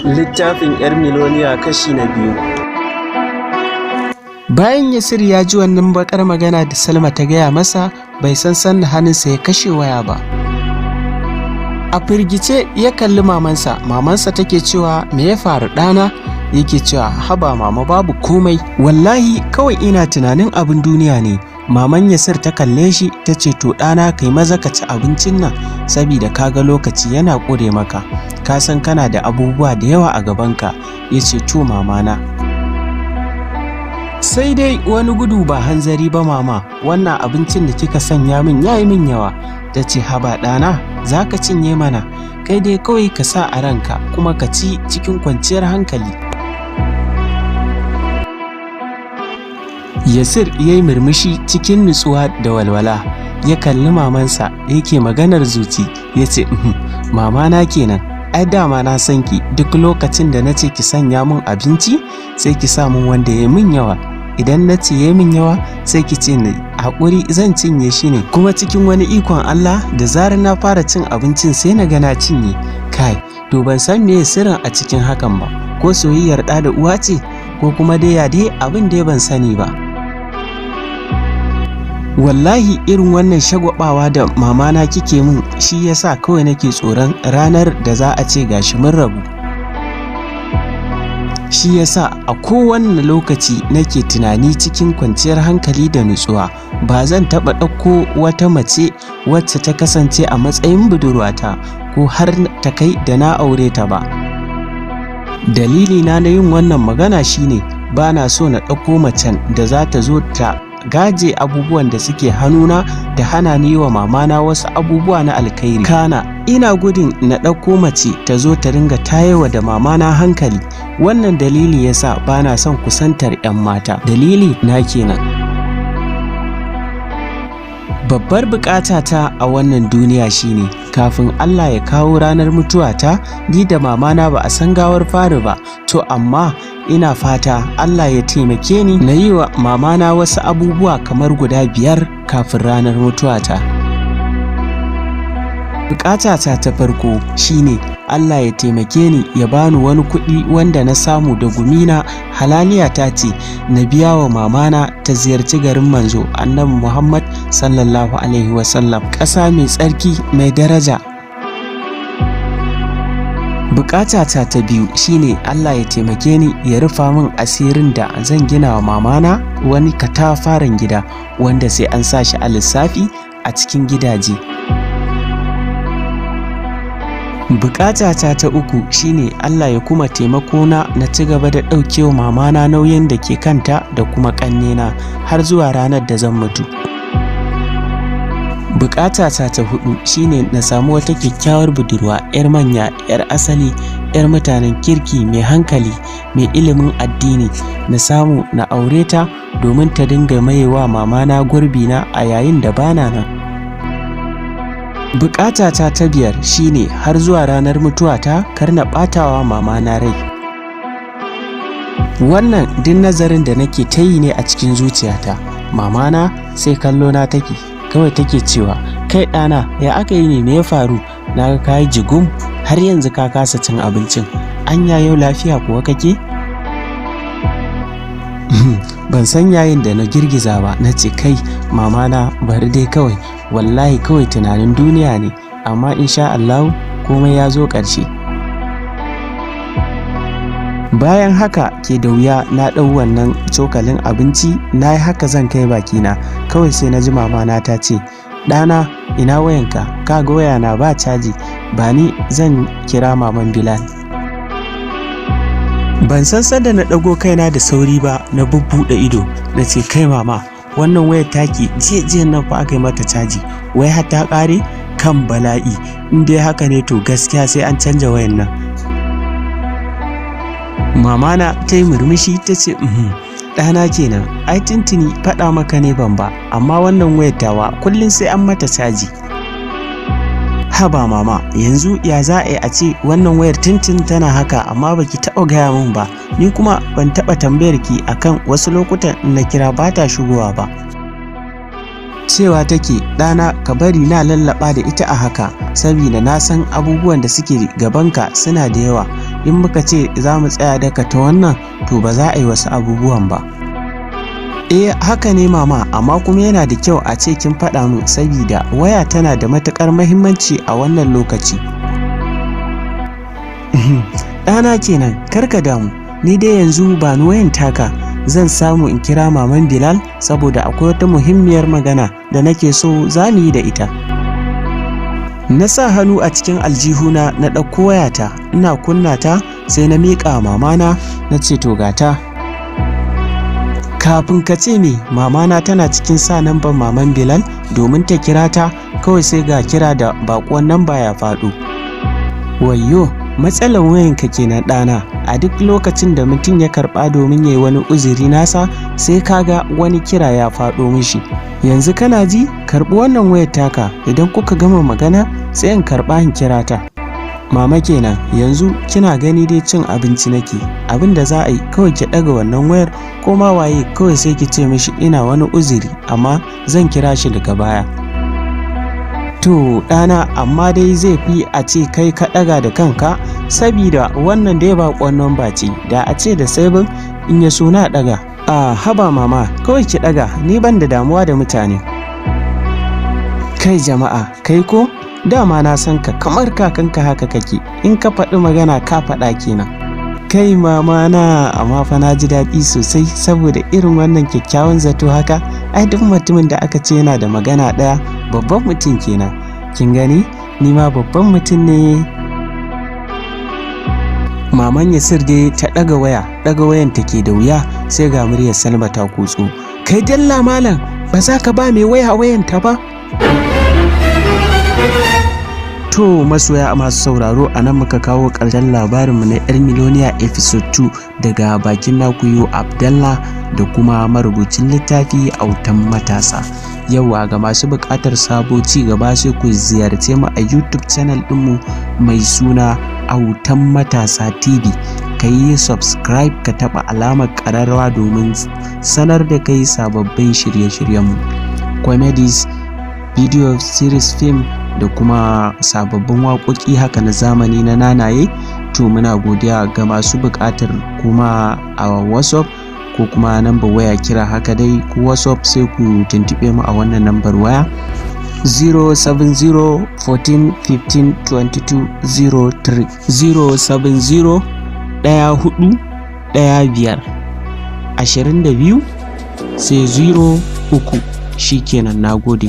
Littafin 'Yar Miloniya kashi na biyu. Bayan Yasir ya ji wannan bakar magana da Salma ta gaya masa, bai san sanda hannunsa ya kashe waya ba. A firgice ya kalli mamansa, mamansa take cewa, "Me ya faru, ɗana?" Yake cewa, "Haba mama, babu komai, wallahi kawai ina tunanin abin duniya ne." Maman Yasir ta kalle shi ta ce, "To ɗana, kai maza ka ci abincin nan, sabida kaga lokaci yana ƙure maka, ka san kana da abubuwa da yawa a gabanka." Ya ce, "To mamana, sai dai wani gudu ba hanzari ba mama, wannan abincin da kika sanya min ya yi min yawa." Ta ce, "Haba ɗana, za ka cinye mana, kai dai kawai ka sa a ranka kuma ka ci cikin kwanciyar hankali." Yasir ya yi murmushi cikin nutsuwa da walwala, ya kalli mamansa yake maganar zuci, ya ce, "Mamana kenan, ai dama na san ki, duk lokacin da na ce ki sanya min abinci sai ki sa min wanda ya min yawa. Idan na ce ya min yawa sai ki ce ni haƙuri, zan cinye shi ne. Kuma cikin wani ikon Allah, da zarar na fara cin abincin sai na ga na cinye. Kai, to ban san meye sirrin a cikin hakan ba, ko soyayyar ɗa da uwa ce, ko kuma dai ya dai abin dai ban sani ba. Wallahi irin wannan shagwabawa da mamana kike min shi yasa kawai nake tsoron ranar da za a ce gashi mun rabu. Shi yasa a kowane lokaci nake tunani cikin kwanciyar hankali da nutsuwa, ba zan taɓa ɗauko wata mace wacce ta kasance a matsayin budurwata ko har ta kai da na aure ta ba. Dalili na na yin wannan magana shine ba na so na ɗauko macen da za ta zo ta gaje abubuwan da suke hannuna da hana ni wa mamana wasu abubuwa na alkhairi. Kana ina gudun na ɗauko mace ta zo ta ringa tayewa da mamana hankali. Wannan dalili yasa ba na son kusantar 'yan mata. Dalili na kenan. Babbar bukata ta a wannan duniya shine kafin Allah ya kawo ranar mutuwata, ni da mamana ba a san gawar fari ba. To amma ina fata Allah ya taimake ni na yi wa mamana wasu abubuwa kamar guda 5 kafin ranar mutuwata. Bukatata ta farko shine Allah ya taimake ni ya bani wani kuɗi wanda na samu da gumina, halaliyata ce, na biya wa mamana ta ziyarci garin manzo Annabi Muhammad sallallahu alaihi wasallam, ƙasa mai tsarki mai daraja. Bukatata ta biyu shine Allah ya taimake ni ya rufa min asirin da zan gina wa mamana wani katafaren gida wanda sai an sa shi a lissafi a cikin gidaje. Bukatata ta uku shine Allah ya kuma taimako na na ci gaba da ɗaukewa mamana nauyin da ke kanta da kuma ƙannena har zuwa ranar da zan mutu. Bukatata ta hudu shine na samu wata kyakkyawar budurwa, 'yar manya, 'yar asali, 'yar mutanen kirki, mai hankali, mai ilimin addini, na samu na aure ta domin ta dinga mayewa mamana gurbina a yayin da bana nan. Bukatata ta biyar shine har zuwa ranar mutuwata kar na ɓatawa mamana rai. Wannan duk nazarin da nake ta yi ne a cikin zuciyata. Mamana sai kallo na take, kawai take cewa, "Kai ɗana, ya aka yi ne? Me ya faru? Na ga ka yi jigum, har yanzu ka kasa cin abincin. Anya yau lafiya kuwa kake?" Ban san yayin da na girgiza ba, na ce, "Kai mamana, bari dai kawai, wallahi kawai tunanin duniya ne, amma insha Allahu komai ya zo ƙarshe." Bayan haka ke da wuya na ɗau wannan cokalin abinci, na yi haka zan kai bakina, kawai sai na ji mamana ta ce, "Ɗana, ina wayanka? Ka ga wayana ba caji, ba ni zan kira maman Bilal." Ban san sanda na ɗago kaina da sauri ba, na bubbuɗe ido, na ce, "Kai mama, wannan wayar taki jiya jiyan nan fa aka yi mata caji, wai har ta ƙare? Kan bala'i, in dai haka ne to gaskiya sai an canja wayan nan." Mamana ta yi murmushi ta ce, "Ɗana kenan, ai tuntuni faɗa maka ne ban ba, amma wannan wayar tawa kullum sai an mata caji." "Haba mama, yanzu ya za a yi a ce wannan wayar tuntun tana haka amma baki taɓa gaya min ba, ni kuma ban taɓa tambayar ki akan wasu lokutan in na kira ba ta shigowa ba?" Cewa take, "Ɗana, ka bari na lallaɓa da ita a haka, saboda na san abubuwan da suke gabanka suna da yawa. In muka ce za mu tsaya daka ta wannan, to ba za a yi wasu abubuwan ba." "Eh, haka ne mama, amma kuma yana da kyau a ce kin faɗa min, saboda waya tana da matuƙar mahimmanci a wannan lokaci." "Ɗana kenan, kar ka damu, ni dai yanzu ba ni wayan taka, zan samu in kira maman Bilal saboda akwai wata muhimmiyar magana da nake so za mu yi da ita." Na sa hannu a cikin aljihuna na ɗauko wayata, ina kunna ta sai na miƙa mamana, na ce, "To, gata." Kafin ka ce me, mamana tana cikin sa namban maman Bilal domin ta kira ta, kawai sai ga kira da baƙuwan namba ya faɗo. "Wayyo, matsalar wayanka kenan ɗana, a duk lokacin da mutum ya karɓa domin ya yi wani uzuri nasa, sai kaga wani kira ya faɗo mishi. Yanzu kana ji, karɓi wannan wayar taka, idan kuka gama magana sai in karɓa in kira ta." "Mama kenan, yanzu kina gani dai cin abinci nake, abin da za a yi kawai ki ɗaga wannan wayar, ko ma waye kawai sai ki ce mishi ina wani uzuri, amma zan kira shi daga baya." "To ɗana, amma dai zai fi a ce kai ka ɗaga da kanka, sabida wannan dai baƙon namba ce, da a ce da sabin in ya so na ɗaga." "A haba mama, kawai ki ɗaga, ni ban da damuwa da mutane." Kai jama'a, kai ko dama na san ka kamar kakanka haka kake, in ka faɗi magana ka faɗa kenan. Kai mama na, amma fa na ji daɗi sosai saboda irin wannan kyakkyawan zato haka, ai duk mutumin da aka ce yana da magana ɗaya babban mutum kenan. Kin gani, ni ma babban mutum ne. Maman Yasir dai ta ɗaga waya, ɗaga wayan take da wuya sai ga muryar Salma ta kutso. "Kai dalla malam, ba za ka ba mai waya wayanta ba?" To masoya masu sauraro, a nan muka kawo ƙarshen labarinmu na 'Yar Miloniya episode 2 daga bakin naku Abdallah da kuma marubucin littafi Autan Matasa. Yawa, ga masu buƙatar sabo ci gaba, sai ku ziyarce mu a YouTube channel ɗinmu mai suna Autan Matasa TV. Ka yi subscribe, ka taɓa alamar ƙararrawa domin sanar da kai sababbin shirye-shiryenmu. Comedies, video series, film da kuma sababbin waƙoƙi haka na zamani na nanaye. To muna godiya. Ga masu buƙatar kuma a WhatsApp ko kuma nambar waya kira haka dai ko WhatsApp, sai ku tuntuɓe mu a wannan nambar waya: 070 14 15 22 03, 070 14 15 22 sai 03. Shikenan, nagode.